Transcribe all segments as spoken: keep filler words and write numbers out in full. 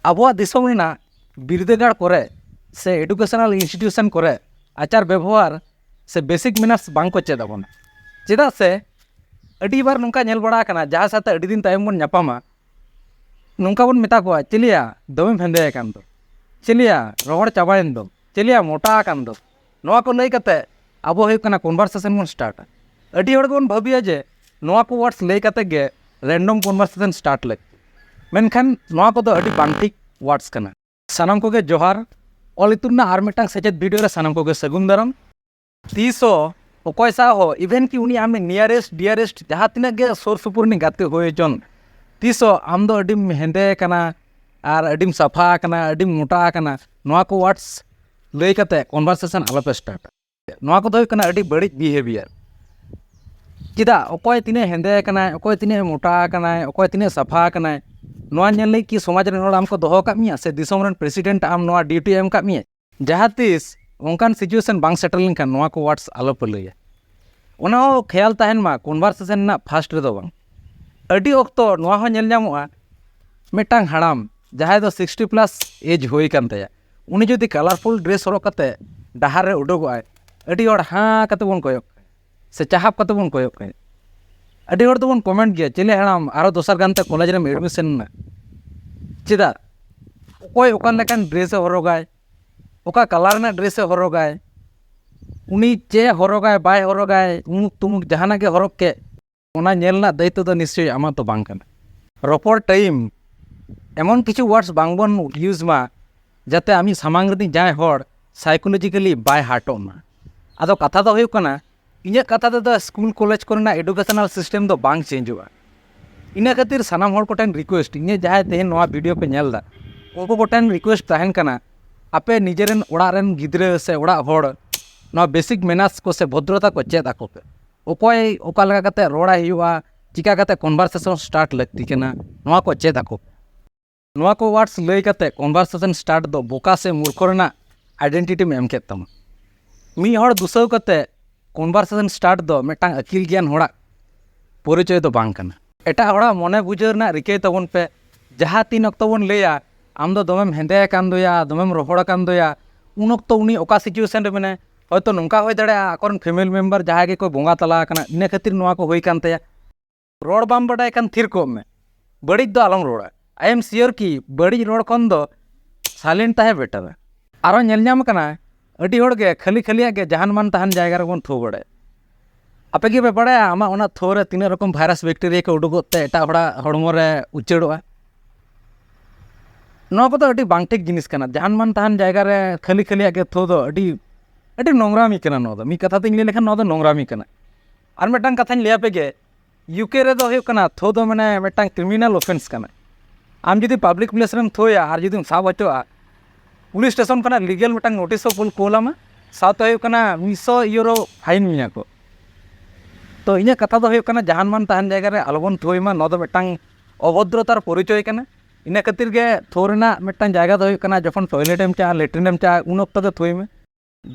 ᱟᱵᱚᱣᱟᱜ ᱫᱤᱥᱚᱢ ᱨᱮᱱᱟᱜ ᱵᱤᱨᱫᱟᱹᱜᱟᱲ ᱠᱚᱨᱮ ᱥᱮ educational institution ᱠᱚᱨᱮ ᱟᱪᱟᱨ ᱵᱮᱵᱚᱦᱟᱨ ᱥᱮ basic manners ᱵᱟᱝ ᱠᱚ ᱪᱮᱫ ᱟᱵᱚᱱᱟ᱾ ᱪᱮᱫᱟᱜ ᱥᱮ ᱟᱹᱰᱤ ᱵᱟᱨ ᱱᱚᱝᱠᱟ ᱧᱮᱞ ᱵᱟᱲᱟ ᱟᱠᱟᱱᱟ, ᱡᱟᱦᱟᱸᱭ ᱥᱟᱛᱮ ᱟᱹᱰᱤ ᱫᱤᱱ ᱛᱟᱭᱚᱢ ᱵᱚᱱ ᱧᱟᱯᱟᱢᱟ, ᱱᱚᱝᱠᱟ ᱵᱚᱱ ᱢᱮᱛᱟ ᱠᱚᱣᱟ, "ᱪᱮᱞᱮᱭᱟ, ᱫᱚᱢᱮᱢ ᱦᱮᱸᱫᱮ ᱟᱠᱟᱱ ᱫᱚ, ᱪᱮᱞᱮᱭᱟ, ᱨᱚᱦᱚᱲ ᱪᱟᱵᱟᱭᱮᱱ ᱫᱚ, ᱪᱮᱞᱮᱭᱟ, ᱢᱚᱴᱟ ᱟᱠᱟᱱ ᱫᱚ", ᱱᱚᱣᱟ ᱠᱚ ᱞᱟᱹᱭ ᱠᱟᱛᱮ ᱟᱵᱚ ᱦᱩᱭᱩᱜ ᱠᱟᱱᱟ conversation ᱵᱚᱱ startᱟ᱾ ᱟᱹᱰᱤ ᱦᱚᱲ ᱜᱮᱵᱚᱱ ᱵᱷᱟᱹᱵᱤᱭᱟ ᱡᱮ ᱱᱚᱣᱟ ᱠᱚ words ᱞᱟᱹᱭ ᱠᱟᱛᱮ ᱜᱮ random conversation start ᱞᱟᱹᱠᱛᱤ, ᱢᱮᱱᱠᱷᱟᱱ ᱱᱚᱣᱟ ᱠᱚᱫᱚ ᱟᱹᱰᱤ ᱵᱟᱝ ᱴᱷᱤᱠ words ᱠᱟᱱᱟ᱾ ᱥᱟᱱᱟᱢ ᱠᱚᱜᱮ ᱡᱚᱦᱟᱨ᱾ ᱚᱞ ᱤᱛᱩᱱ ᱨᱮᱱᱟᱜ ᱟᱨ ᱢᱤᱫᱴᱟᱝ ᱥᱮᱪᱮᱫ video ᱨᱮ ᱥᱟᱱᱟᱢ ᱠᱚᱜᱮ ᱥᱟᱹᱜᱩᱱ ᱫᱟᱨᱟᱢ᱾ ᱛᱤᱥ ᱦᱚᱸ ᱚᱠᱚᱭ ᱥᱟᱶ ᱦᱚᱸ, even ᱠᱤ ᱩᱱᱤ ᱟᱢ nearest dearest ᱡᱟᱦᱟᱸ ᱛᱤᱱᱟᱹᱜ ᱜᱮ ᱥᱩᱨ ᱥᱩᱯᱩᱨ ᱨᱤᱱᱤᱡ ᱜᱟᱛᱮ ᱦᱩᱭ ᱦᱚᱪᱚᱱ, ᱛᱤᱥ ᱦᱚᱸ ᱟᱢ ᱫᱚ ᱟᱹᱰᱤᱢ ᱦᱮᱸᱫᱮ ᱟᱠᱟᱱᱟ ᱟᱨ ᱟᱹᱰᱤᱢ ᱥᱟᱯᱷᱟ ᱟᱠᱟᱱᱟ, ᱟᱹᱰᱤᱢ ᱢᱚᱴᱟ ᱟᱠᱟᱱᱟ, ᱱᱚᱣᱟ ᱠᱚ words ᱞᱟᱹᱭ ᱠᱟᱛᱮ conversation ᱟᱞᱚᱯᱮ startᱟ᱾ ᱱᱚᱣᱟ ᱠᱚᱫᱚ ᱦᱩᱭᱩᱜ ᱠᱟᱱᱟ ᱟᱹᱰᱤ ᱵᱟᱹᱲᱤᱡ behaviour᱾ ᱪᱮᱫᱟᱜ? ᱚᱠᱚᱭ ᱛᱤᱱᱟᱹᱜ ᱦᱮᱸᱫᱮ ᱟᱠᱟᱱᱟᱭ, ᱚᱠᱚᱭ ᱛᱤᱱᱟᱹᱜ ᱢᱚᱴᱟ ᱟᱠᱟᱱᱟᱭ, ᱚᱠᱚᱭ ᱛᱤᱱᱟᱹᱜ ᱥᱟᱯᱷᱟ ᱟᱠᱟᱱᱟᱭ, ᱱᱚᱣᱟ ᱧᱮᱞ ᱞᱟᱹᱜᱤᱫ ᱠᱤ ᱥᱚᱢᱟᱡᱽ ᱨᱮᱱ ᱦᱚᱲ ᱟᱢ ᱠᱚ ᱫᱚᱦᱚ ᱟᱠᱟᱫ ᱢᱮᱭᱟ ᱥᱮ ᱫᱤᱥᱚᱢ ᱨᱮᱱ president ᱟᱢ ᱱᱚᱣᱟ duty ᱮ ᱮᱢ ᱟᱠᱟᱫ ᱢᱮᱭᱟ? ᱡᱟᱦᱟᱸ ᱛᱤᱥ ᱚᱱᱠᱟᱱ situation ᱵᱟᱝ ᱥᱮᱴᱮᱨ ᱞᱮᱱᱠᱷᱟᱱ ᱱᱚᱣᱟ ᱠᱚ words ᱟᱞᱚᱯᱮ ᱞᱟᱹᱭᱟ᱾ ᱚᱱᱟ ᱦᱚᱸ ᱠᱷᱮᱭᱟᱞ ᱛᱟᱦᱮᱱ ᱢᱟ, conversation ᱨᱮᱱᱟᱜ first ᱨᱮᱫᱚ ᱵᱟᱝ᱾ ᱟᱹᱰᱤ ᱚᱠᱛᱚ ᱱᱚᱣᱟ ᱦᱚᱸ ᱧᱮᱞ ᱧᱟᱢᱚᱜᱼᱟ, ᱢᱤᱫᱴᱟᱝ ᱦᱟᱲᱟᱢ ᱡᱟᱦᱟᱸᱭ ᱫᱚ sixty plus age ᱦᱩᱭ ᱟᱠᱟᱱ ᱛᱟᱭᱟ, ᱩᱱᱤ ᱡᱩᱫᱤ colourful dress ᱦᱚᱨᱚᱜ ᱠᱟᱛᱮ ᱰᱟᱦᱟᱨ ᱨᱮ ᱩᱰᱩᱠᱚᱜᱼᱟᱭ, ᱟᱹᱰᱤ ᱦᱚᱲ ᱦᱟᱸ ᱠᱟᱛᱮ ᱵᱚᱱ ᱠᱚᱭᱚᱜ ᱠᱟᱭᱟ ᱥᱮ ᱪᱟᱦᱟᱯ ᱠᱟᱛᱮ ᱵᱚᱱ ᱠᱚᱭᱚᱜ ᱠᱟᱭᱟ᱾ ᱟᱹᱰᱤ ᱦᱚᱲ ᱫᱚᱵᱚᱱ comment ᱜᱮᱭᱟ, "ᱪᱮᱞᱮ ᱦᱟᱲᱟᱢ, ᱟᱨᱚ ᱫᱚᱥᱟᱨ ᱜᱟᱱᱛᱮ ᱠᱚᱞᱮᱡᱽ ᱨᱮᱢ admission ᱮᱱᱟ?" ᱪᱮᱫᱟᱜ? ᱚᱠᱚᱭ ᱚᱠᱟ ᱞᱮᱠᱟᱱ dress ᱮ ᱦᱚᱨᱚᱜᱟᱭ, ᱚᱠᱟ colour ᱨᱮᱱᱟᱜ dress ᱮ ᱦᱚᱨᱚᱜᱟᱭ, ᱩᱱᱤ ᱪᱮᱫ ᱦᱚᱨᱚᱜᱟᱭ ᱵᱟᱭ ᱦᱚᱨᱚᱜᱟᱭ, ᱩᱢᱩᱠ ᱛᱩᱢᱩᱠ ᱡᱟᱦᱟᱱᱟᱜ ᱜᱮ ᱦᱚᱨᱚᱜ ᱠᱮᱫ, ᱚᱱᱟ ᱧᱮᱞ ᱨᱮᱱᱟᱜ ᱫᱟᱭᱤᱛᱛᱚ ᱫᱚ ᱱᱤᱥᱪᱳᱭ ᱟᱢᱟᱜ ᱫᱚ ᱵᱟᱝ ᱠᱟᱱᱟ᱾ ᱨᱚᱯᱚᱲ time ᱮᱢᱚᱱ ᱠᱤᱪᱷᱩ words ᱵᱟᱝᱵᱚᱱ use ᱢᱟ, ᱡᱟᱛᱮ ᱟᱢᱤᱡ ᱥᱟᱢᱟᱝ ᱨᱤᱱᱤᱡ ᱡᱟᱦᱟᱸᱭ ᱦᱚᱲ psychologically ᱵᱟᱭ hurtᱚᱜ ᱢᱟ᱾ ᱟᱫᱚ ᱠᱟᱛᱷᱟ ᱫᱚ ᱦᱩᱭᱩᱜ ᱠᱟᱱᱟ, ᱤᱧᱟᱹᱜ ᱠᱟᱛᱷᱟ ᱛᱮᱫᱚ ᱥᱠᱩᱞ ᱠᱚᱞᱮᱡᱽ ᱠᱚᱨᱮᱱᱟᱜ educational system ᱫᱚ ᱵᱟᱝ changeᱚᱜᱼᱟ᱾ ᱤᱱᱟᱹ ᱠᱷᱟᱹᱛᱤᱨ ᱥᱟᱱᱟᱢ ᱦᱚᱲ ᱠᱚᱴᱷᱮᱱ request, ᱤᱧᱟᱹᱜ ᱡᱟᱦᱟᱸᱭ ᱛᱮᱦᱮᱧ ᱱᱚᱣᱟ video ᱯᱮ ᱧᱮᱞ ᱮᱫᱟ, ᱩᱱᱠᱩ ᱠᱚᱴᱷᱮᱱ request ᱛᱟᱦᱮᱱ ᱠᱟᱱᱟ, ᱟᱯᱮ ᱱᱤᱡᱮᱨᱮᱱ ᱚᱲᱟᱜ ᱨᱮᱱ ᱜᱤᱫᱽᱨᱟᱹ ᱥᱮ ᱚᱲᱟᱜ ᱦᱚᱲ ᱱᱚᱣᱟ basic manners ᱠᱚ ᱥᱮ ᱵᱷᱚᱫᱨᱚᱛᱟ ᱠᱚ ᱪᱮᱫ ᱟᱠᱚ ᱯᱮ᱾ ᱚᱠᱚᱭ ᱚᱠᱟ ᱞᱮᱠᱟ ᱠᱟᱛᱮ ᱨᱚᱲᱟᱭ ᱦᱩᱭᱩᱜᱼᱟ, ᱪᱤᱠᱟ ᱠᱟᱛᱮ conversation start ᱞᱟᱹᱠᱛᱤ ᱠᱟᱱᱟ, ᱱᱚᱣᱟ ᱠᱚ ᱪᱮᱫ ᱟᱠᱚ ᱯᱮ᱾ ᱱᱚᱣᱟ ᱠᱚ words ᱞᱟᱹᱭ ᱠᱟᱛᱮ conversation start ᱫᱚ ᱵᱚᱠᱟ ᱥᱮ ᱢᱩᱨᱠᱷᱚ ᱨᱮᱱᱟᱜ identity ᱮᱢ ᱮᱢ ᱠᱮᱫ ᱛᱟᱢᱟ᱾ ᱢᱤᱫ ᱦᱚᱲ ᱫᱩᱥᱟᱹᱣ ᱠᱟᱛᱮ conversation start ᱫᱚ ᱢᱤᱫᱴᱟᱝ ᱟᱹᱠᱤᱞ ᱜᱮᱭᱟᱱ ᱦᱚᱲᱟᱜ ᱯᱚᱨᱤᱪᱚᱭ ᱫᱚ ᱵᱟᱝ ᱠᱟᱱᱟ᱾ ᱮᱴᱟᱜ ᱦᱚᱲᱟᱜ ᱢᱚᱱᱮ ᱵᱩᱡᱷᱟᱹᱣ ᱨᱮᱱᱟᱜ ᱨᱤᱠᱟᱹᱭ ᱛᱟᱵᱚᱱ ᱯᱮ᱾ ᱡᱟᱦᱟᱸ ᱛᱤᱱ ᱚᱠᱛᱚ ᱵᱚᱱ ᱞᱟᱹᱭᱟ, ᱟᱢ ᱫᱚ ᱫᱚᱢᱮᱢ ᱦᱮᱸᱫᱮ ᱟᱠᱟᱱ ᱫᱚᱭᱟ, ᱫᱚᱢᱮᱢ ᱨᱚᱦᱚᱲ ᱟᱠᱟᱱ ᱫᱚᱭᱟ, ᱩᱱ ᱚᱠᱛᱚ ᱩᱱᱤ ᱚᱠᱟ ᱥᱤᱪᱩᱭᱮᱥᱚᱱ ᱨᱮ ᱢᱮᱱᱟᱭ? ᱦᱚᱭᱛᱳ ᱱᱚᱝᱠᱟ ᱦᱩᱭ ᱫᱟᱲᱮᱭᱟᱜᱼᱟ, ᱟᱠᱚᱨᱮᱱ ᱯᱷᱮᱢᱤᱞᱤ ᱢᱮᱢᱵᱟᱨ ᱡᱟᱦᱟᱸᱭ ᱜᱮᱠᱚ ᱵᱚᱸᱜᱟ ᱛᱟᱞᱟ ᱟᱠᱟᱱᱟ, ᱤᱱᱟᱹ ᱠᱷᱟᱹᱛᱤᱨ ᱱᱚᱣᱟ ᱠᱚ ᱦᱩᱭ ᱠᱟᱱ ᱛᱟᱭᱟ᱾ ᱨᱚᱲ ᱵᱟᱢ ᱵᱟᱰᱟᱭ ᱠᱷᱟᱱ ᱛᱷᱤᱨ ᱠᱚᱜ ᱢᱮ, ᱵᱟᱹᱲᱤᱡ ᱫᱚ ᱟᱞᱚᱢ ᱨᱚᱲᱟ᱾ I am sure ᱠᱤ ᱵᱟᱹᱲᱤᱡ ᱨᱚᱲ ᱠᱷᱚᱱ ᱫᱚ ᱥᱟᱭᱞᱮᱱᱴ ᱛᱟᱦᱮᱸ ᱵᱮᱴᱟᱨᱟ᱾ ᱟᱨᱚ ᱧᱮᱞ ᱧᱟᱢ ᱠᱟᱱᱟ, ᱟᱹᱰᱤ ᱦᱚᱲ ᱜᱮ ᱠᱷᱟᱹᱞᱤ ᱠᱷᱟᱹᱞᱤᱭᱟᱜ ᱜᱮ ᱡᱟᱦᱟᱱ ᱢᱟᱱ ᱛᱟᱦᱟᱱ ᱡᱟᱭᱜᱟ ᱨᱮᱵᱚᱱ ᱛᱷᱩ ᱵᱟᱲᱟᱭᱟ᱾ ᱟᱯᱮ ᱜᱮ ᱯᱮ ᱵᱟᱲᱟᱭᱟ, ᱟᱢᱟᱜ ᱚᱱᱟ ᱛᱷᱩ ᱨᱮ ᱛᱤᱱᱟᱹᱜ ᱨᱚᱠᱚᱢ ᱵᱷᱟᱭᱨᱟᱥ ᱵᱮᱠᱴᱮᱨᱤᱭᱟ ᱠᱚ ᱩᱰᱩᱠᱚᱜ ᱛᱮ ᱮᱴᱟᱜ ᱦᱚᱲᱟᱜ ᱦᱚᱲᱢᱚ ᱨᱮ ᱩᱪᱟᱹᱲᱚᱜᱼᱟ? ᱱᱚᱣᱟ ᱠᱚᱫᱚ ᱟᱹᱰᱤ ᱵᱟᱝ ᱴᱷᱤᱠ ᱡᱤᱱᱤᱥ ᱠᱟᱱᱟ᱾ ᱡᱟᱦᱟᱱ ᱢᱟᱱ ᱛᱟᱦᱟᱱ ᱡᱟᱭᱜᱟ ᱨᱮ ᱠᱷᱟᱹᱞᱤ ᱠᱷᱟᱹᱞᱤᱭᱟᱜ ᱜᱮ ᱛᱷᱩ ᱫᱚ ᱟᱹᱰᱤ, ᱟᱹᱰᱤ ᱱᱚᱝᱨᱟᱢᱤ ᱠᱟᱱᱟ᱾ ᱱᱚᱣᱟ ᱫᱚ ᱢᱤᱫ ᱠᱟᱛᱷᱟ ᱛᱤᱧ ᱞᱟᱹᱭ ᱞᱮᱠᱷᱟᱱ, ᱱᱚᱣᱟ ᱫᱚ ᱱᱚᱝᱨᱟᱢᱤ ᱠᱟᱱᱟ᱾ ᱟᱨ ᱢᱤᱫᱴᱟᱝ ᱠᱟᱛᱷᱟᱧ ᱞᱟᱹᱭ ᱟᱯᱮ ᱜᱮ, ᱤᱭᱩ ᱠᱮ ᱨᱮᱫᱚ ᱦᱩᱭᱩᱜ ᱠᱟᱱᱟ, ᱛᱷᱩ ᱫᱚ ᱢᱟᱱᱮ ᱢᱤᱫᱴᱟᱝ ᱠᱨᱤᱢᱤᱱᱟᱞ ᱚᱯᱷᱮᱱᱥ ᱠᱟᱱᱟ᱾ ᱟᱢ ᱡᱩᱫᱤ ᱯᱟᱵᱽᱞᱤᱠ ᱯᱞᱮᱥ ᱨᱮᱢ ᱛᱷᱩᱭᱟ ᱟᱨ ᱡᱩᱫᱤᱢ ᱥᱟᱵ ᱦᱚᱪᱚᱜᱼᱟ, ᱯᱩᱞᱤᱥ ᱥᱴᱮᱥᱚᱱ ᱠᱷᱚᱱᱟᱜ ᱞᱤᱜᱮᱞ ᱢᱤᱫᱴᱟᱝ ᱱᱳᱴᱤᱥ ᱦᱚᱸ ᱠᱩᱞ ᱠᱩᱞ ᱟᱢᱟ, ᱥᱟᱶᱛᱮ ᱦᱩᱭᱩᱜ ᱠᱟᱱᱟ ᱢᱤᱫ ᱥᱚ ᱤᱭᱩᱨᱳ ᱯᱷᱟᱭᱤᱱ ᱢᱮᱭᱟ ᱠᱚ᱾ ᱛᱚ ᱤᱧᱟᱹᱜ ᱠᱟᱛᱷᱟ ᱫᱚ ᱦᱩᱭᱩᱜ ᱠᱟᱱᱟ, ᱡᱟᱦᱟᱱ ᱢᱟᱱ ᱛᱟᱦᱟᱱ ᱡᱟᱭᱜᱟ ᱨᱮ ᱟᱞᱚᱵᱚᱱ ᱛᱷᱩᱭ ᱢᱟ, ᱱᱚᱣᱟ ᱫᱚ ᱢᱤᱫᱴᱟᱝ ᱚᱵᱷᱚᱫᱨᱚᱛᱟᱨ ᱯᱚᱨᱤᱪᱚᱭ ᱠᱟᱱᱟ᱾ ᱤᱱᱟᱹ ᱠᱷᱟᱹᱛᱤᱨ ᱜᱮ ᱛᱷᱩ ᱨᱮᱱᱟᱜ ᱢᱤᱫᱴᱟᱝ ᱡᱟᱭᱜᱟ ᱫᱚ ᱦᱩᱭᱩᱜ ᱠᱟᱱᱟ, ᱡᱚᱠᱷᱚᱱ ᱴᱚᱭᱞᱮᱴ ᱮᱢ ᱪᱟᱜᱼᱟ, ᱞᱮᱴᱨᱤᱱ ᱮᱢ ᱪᱟᱜᱼᱟ, ᱩᱱ ᱚᱠᱛᱚ ᱜᱮ ᱛᱷᱩᱭ ᱢᱮ᱾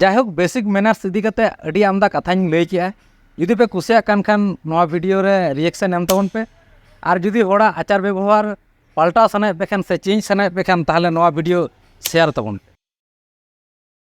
ᱡᱟᱭᱦᱳᱠ, ᱵᱮᱥᱤᱠ ᱢᱮᱱᱟᱨᱥ ᱤᱫᱤ ᱠᱟᱛᱮ ᱟᱹᱰᱤ ᱟᱢᱫᱟ ᱠᱟᱛᱷᱟᱧ ᱞᱟᱹᱭ ᱠᱮᱜᱼᱟ᱾ ᱡᱩᱫᱤ ᱯᱮ ᱠᱩᱥᱤᱭᱟᱜ ᱠᱟᱱ ᱠᱷᱟᱱ ᱱᱚᱣᱟ ᱵᱷᱤᱰᱤᱭᱳ ᱨᱮ ᱨᱤᱭᱮᱠᱥᱚᱱ ᱮᱢ ᱛᱟᱵᱚᱱ ᱯᱮ, ᱟᱨ ᱡᱩᱫᱤ ᱦᱚᱲᱟᱜ ᱟᱪᱟᱨ ᱵᱮᱵᱚᱦᱟᱨ ᱯᱟᱞᱴᱟᱣ ᱥᱟᱱᱟᱭᱮᱫ ᱯᱮ ᱠᱷᱟᱱ ᱥᱮ ᱪᱮᱧᱡᱽ ᱥᱟᱱᱟᱭᱮᱫ ᱯᱮ ᱠᱷᱟᱱ, ᱛᱟᱦᱚᱞᱮ ᱱᱚᱣᱟ ᱵᱷᱤᱰᱤᱭᱳ ᱥᱮᱭᱟᱨ ᱛᱟᱵᱚᱱ ᱯᱮ᱾